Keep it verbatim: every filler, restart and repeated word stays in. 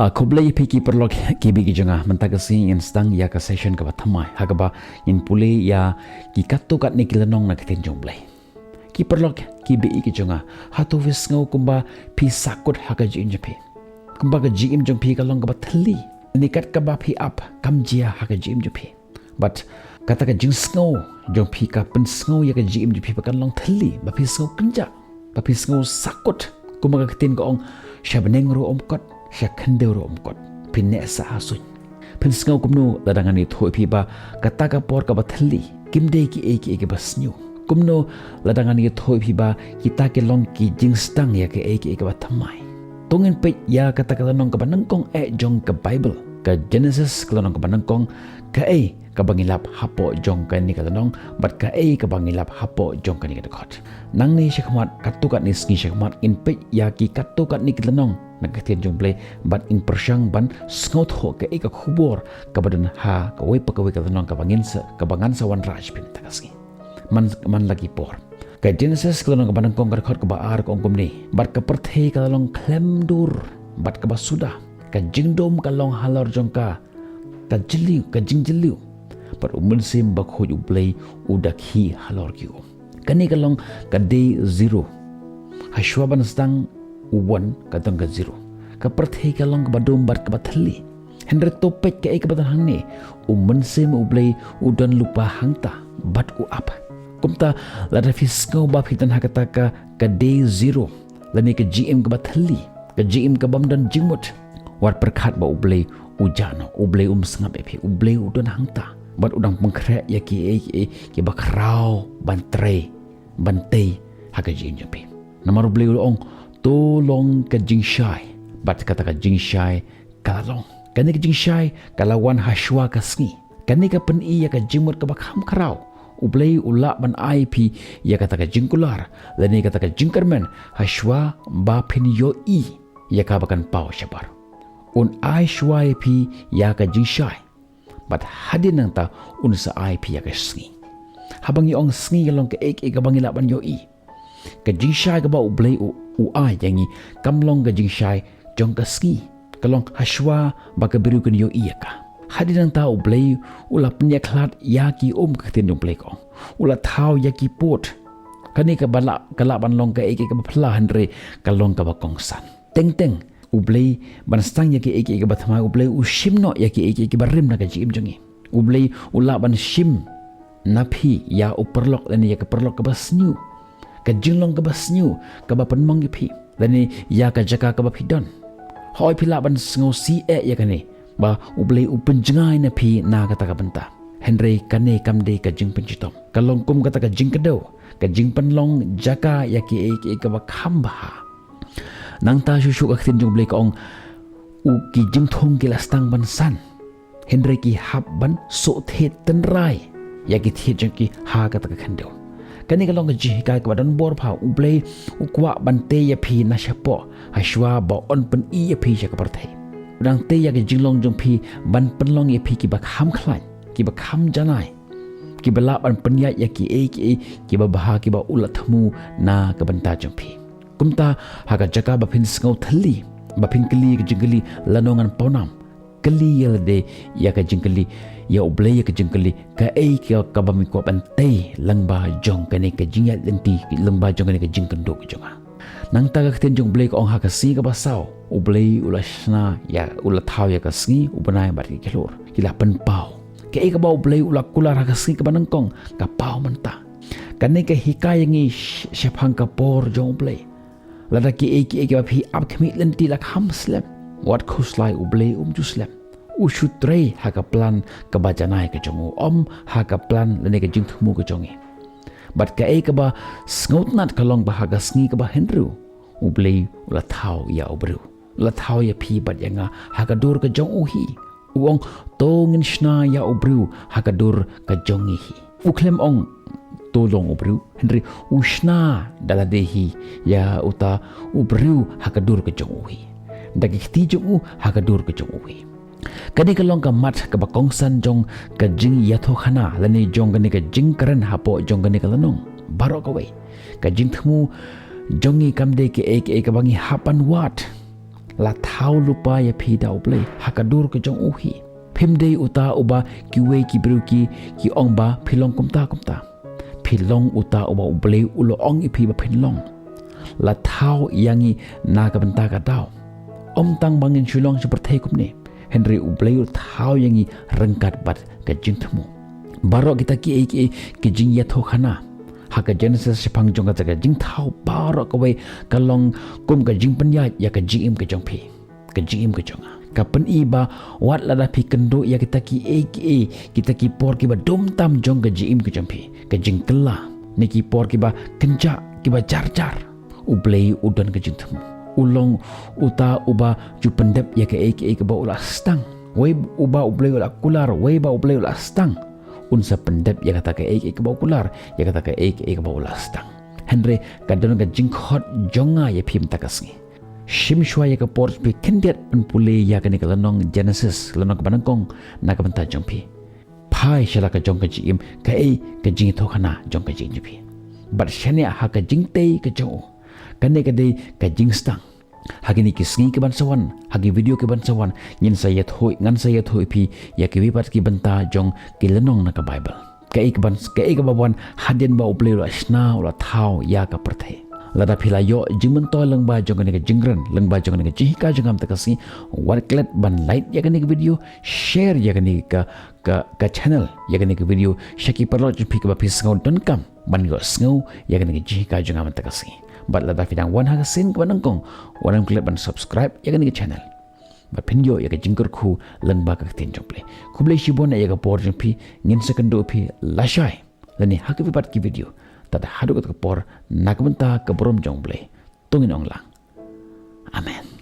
A, khublei ïa phi ki paralok ki baieit ki jong nga, mynta ka sngi ngin sdang ïa ka session kaba thymmai ha kaba ngin pule ïa ki katto katne ki lynnong na ka ktien jong U Blei. Ki paralok ki baieit ki jong nga, hato phi sngew kumba phi sahkut ha ka jingim jong phi, kumba ka jingim jong phi ka long kaba thylli? Lane kat kaba phi ap kam jia ha ka jingim jong phi. Bad kata ka jingsngew jong phi ka pynsngew ïa ka jingim jong phi ba kan long thylli, ba phi sngew kynjah, ba phi sngew sahkut. Kumba ka ktien ka ong, sha bneng ruh ym kot, sha khyndew ruh ym kot. Phin neh sah ha suiñ. Phin sngew kumno lada ngan ïathuh ïa phi ba kata ka por kaba thylli kim dei kiei kiei kiba sniew? Kumno lada ngan ïathuh ïa phi ba kita ki long ki jingsdang ïa kiei kiei kiba thymmai? To ngin peit ïa kata ka lynnong kaba nyngkong eh jong ka Baibl, ka Genesis, ka lynnong kaba nyngkong, kaei kaba ngi lap hapoh jong kane ka lynnong bad kaei kaba ngi lap hapoh jong kane ka dkhot. Nangne shakhmat, katto katne sngi shakhmat, ngin peit ïa ki katto katne ki lynnong na ka ktien jong U Blei bad ngin pyrshang ban sngewthuh kaei ka khubor kaba don ha kawei pa kawei ka lynnong kaba ngin sa, kaba ngan sa wanrah sha phi mynta ka sngi. Man, man la ki por. Ka Genesis, ka lynnong kaba nyngkong, ka dkhot kaba ar, ka ong kumne: Bad ka pyrthei ka la long khlem dur bad kaba suda, ka jingdum ka long halor jong ka ka jylliew, ka jingjylliew, bad U Mynsiem Bakhuid U Blei u da khih halor ki um. Kane ka long ka day zero. Hashwa ban sdang u one, ka don ka zero. Ka pyrthei ka long kaba dum bad kaba thylli. Hynrei to peit kaei kaba don hangne. U Mynsiem U Blei u don lypa hangta bad u ap. Kumta, lada phi sngew ba phi don ha kata ka, ka day zero, lane ka jingim kaba thylli, ka jingim ka bym don jingmut, wat pyrkhat ba U Blei u jah noh, U Blei um sngap ïa phi, U Blei u don hangta bad u dang pynkhreh ïa kiei kiei kiba khraw ban trei, ban tei ha ka jingim jong phi. Namar U Blei u la ong, to long ka jingshai, bad kata ka jingshai ka la long. Kane ka jingshai ka la wan hashwa ka sngi. Kane ka pyni ïa ka jingmut kaba kham khraw. U Blei u lah ban ai ïa phi ïa kata ka jingkular lane kata ka jingkyrmen hashwa ba phin ïohi ïa kaba kan paw shabar. Un ai shuwa ïa phi ïa ka jingshai, bad hadien nangta un sa ai ïa phi ïa ka sngi. Haba ngi ong sngi, ka long kaei kaei kaba ngi lah ban ïohi. Ka jingshai kaba U Blei u, u ai ïa ngi kam long ka jingshai jong ka sngi. Ka long hashwa ba ka briew kan ïohi ïa ka. Hadien nangta U Blei u la pynïakhlad ïa ki um, ka ktien U Blei ka ong. U la thaw ïa ki pud. Kane kaba lah, ka lah ban long kaei kaei kaba phylla, hynrei ka long kaba kongsan. Teng teng, U Blei, ban sdang ïa kiei kiei kiba thymmai, U Blei u shim noh ïa kiei kiei kiba rim na ka jingim jong ngi. U Blei u lah ban shim na phi ïa u paralok lane ïa ka paralok kaba sniew, ka jinglong kaba sniew kaba pynmong ïa phi, lane ïa ka jaka kaba phi don. Hooid, phi lah ban sngewsih eh ïa kane, ba U Blei u pynjngai na phi na kata ka bynta. Hynrei kane kam dei ka jingpynshitom. Ka long kum kata ka jingkdew, ka jingpynlong jaka ïa kiei kiei kaba kham bha. Nangta shuh shuh, ka ktien jong U Blei ka ong, u, ki jingthung ki la sdang ban san, hynrei ki hap ban shu thied tynrai ïa ki thied jong ki ha kata ka khyndew. Kane ka long ka jinghikai kaba don bor bha. U Blei u kwah ban tei ïa phi na shapoh, hashwa ba un pyni ïa phi sha ka pyrthei. U dang tei ïa ka jinglong jong phi ban pynlong ïa phi kiba kham khlaiñ, kiba kham janai, kiba lah ban pynïaid ïa kiei kiei kiba bha kiba u la thmu na ka bynta jong phi. Kumta, ha ka jaka ba phin sngew thylli, ba phin kylli ka jingkylli, lano ngan pawnam, kylli ïa lade ïa ka jingkylli, ïa U Blei ïa ka jingkylli, kaei ka, kaba me kwah ban tei lyngba jong kane ka jingïaid lynti, lyngba jong kane ka jingkynduh jong nga. Nangta ka ktien jong U Blei ka ong, ha ka sngi kaba saw, U Blei u la shna ïa, u la thaw ïa ka sngi, u bnai bad ki khlur. Ki la pynpaw. Kaei kaba U Blei u la kular ha ka sngi kaba nyngkong, ka paw mynta. Kane ka hikai ïa ngi sh-, shaphang ka por jong U Blei. Lada kiei kiei kiba phi ap khmih lynti la kham slem, wat khuslai, U Blei um ju slem. U shu trei ha ka plan kaba janai ka jong u, ym ha ka plan lane ka jingthmu ka jong ngi. Bad kaei kaba sngewtynnat ka long ba ha ka sngi kaba hynriew, U Blei u la thaw ïa u briew. La thaw ïa phi bad ïa nga ha ka dur ka jong u hi. U ong, to ngin shna ïa u briew ha ka dur ka jong ngi hi. U khlem ong, to long u briew, hynrei u shna da lade hi ïa uta u briew ha ka dur ka jong u hi, da ki kti jong u ha ka dur ka jong u hi. Kane ka long ka mat kaba kongsan jong ka jingïathuhkhana lane jong kane ka jingkren hapoh jong kane ka lynnong. Baroh kawei, ka jingthmu jong ngi kam dei kaei kaei kaba ngi hap ban wad. La thaw lypa ïa phi da U Blei ha ka dur ka jong u hi. Phim dei uta uba kiwei ki briew ki, ki ong ba phi long kumta kumta. Phi long uta uba U Blei u la ong ïa phi ba phin long. La thaw ïa ngi na ka bynta ka daw. Ym tang ba ngin shu long sha pyrthei kumne, hynrei U Blei u thaw ïa ngi ryngkat bad ka jingthmu. Baroh kita kiei kiei ki jingïathuhkhana ha ka Genesis shaphang jong kata ka jingthaw baroh kawei ka long kum ka jingpynïaid ïa ka jingim ka jong phi, ka jingim ka jong nga. Ka pyni ba wat lada phi kynduh ïa kita kiei kiei, kita ki por kiba dum tam jong ka jingim ka jong phi, ka jingkylla, ne ki por kiba kynjah, kiba jar jar, U Blei u don ka jingthmu. U long uta uba ju pyndep ïa kaei kaei kaba u la sdang. Wei uba U Blei u la kular, wei ba U Blei u la sdang, un sa pyndep ïa kata kaei kaei kaba u kular, ïa kata kaei kaei kaba u la sdang. Hynrei ka don ka jingkhot jong nga ïa phi mynta ka sngi. Shim shuwa ïa ka por jong phi khyndiat ban pule ïa kane ka lynnong Genesis, lynnong kaba nyngkong na ka bynta jong phi. Phai sha la ka jong ka jingim, kaei ka jingïathuhkhana jong ka jingim jong phi. Bad shaniah ha ka jingtei ka jong u. Kane ka dei ka jingsdang. Ha kine ki sngi kiban sa wan, ha ki video kiban sa wan, ngin sa ïathuh, ngan sa ïathuh ïa phi ïa kiwei pat ki bynta jong ki lynnong na ka Baibl. Kaei kaban, kaei kaba wan hadien ba U Blei u la shna, u la thaw ïa ka pyrthei. Lada phi la ïoh jingmyntoi lyngba jong kane ka jingkren, lyngba jong kane ka jinghikai jong nga mynta ka sngi, wat klet ban like ïa kane ka video, share ïa kane ka, ka, ka channel, ïa kane ka video sha ki paralok jong phi kiba phi sngew donkam ban ïohsngew ïa kane ka jinghikai jong nga mynta ka sngi. Bad lada phi dang wan ha ka sien kaba nyngkong, wat nym klet ban subscribe ïa kane ka channel. Bad phin ïoh ïa ka jingkyrkhu lyngba ka ktien jong U Blei. Khublei shibun ïa ka por jong phi, ngin sa kynduh ïa phi lashai lane ha kiwei pat ki video. Tad haduh kata ka por, na ka bynta ka burom jong U Blei, to ngin ong lang, Amen.